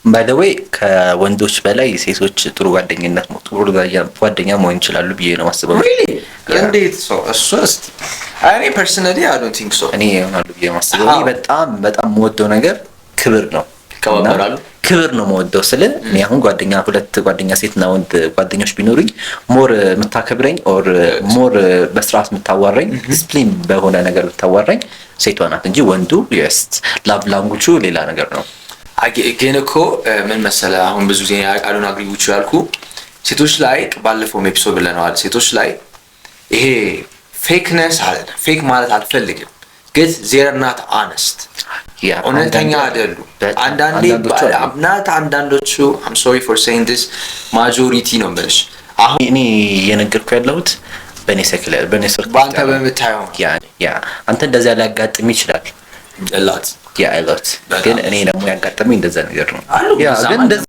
By the way ከወንዶች በላይ ሴቶች ጥሩ ጓደኝነት፣ ጥሩ ጓደኛ መሆን ይችላሉ ብዬ ነው የማስበው። Really? እንዴት ሰው እሱ እስቲ እኔ personally I don't think so። እኔ ይሆናሉ ብዬ የማስበው፣ እኔ በጣም በጣም የምወደው ነገር ክብር ነው። ይከባበራሉ። እና ክብር ነው የምወደው ስለ እኔ አሁን ጓደኛ፣ ሁለት ጓደኛ፣ ሴትና ወንድ ጓደኞች ቢኖሩኝ more የምታከብረኝ or more በስርዓት የምታዋራኝ፣ ዲስፕሊን በሆነ ነገር የምታዋራኝ ሴቷ ናት እንጂ ወንዱ yes love language ኡ ሌላ ነገር ነው። ግን እኮ ምን መሰለህ፣ አሁን ብዙ ጊዜ I don't agree with ያልኩ ሴቶች ላይ ባለፈውም episode ብለነዋል። ሴቶች ላይ ይሄ fakeness አለ። Fake ማለት አልፈልግም፣ ግን they're not honest፣ እውነተኛ አይደሉም። አንዳንዴ አንዳንዶቹ አሉ። Not አንዳንዶቹ፣ I'm sorry for saying this፣ majority ነው የምልሽ። አሁን እኔ እየነገርኩ ያለሁት በእኔ circle፣ በእኔ circle በአንተ በምታየው። Yeah፣ አንተ እንደዚያ ሊያጋጥም ይችላል። A lot. Yeah, a lot. በጣም። ግን እኔ ደግሞ ያጋጠመኝ እንደዛ ነገር ነው። አሉ ያ እንደዛ ግን ማለት እንደዛ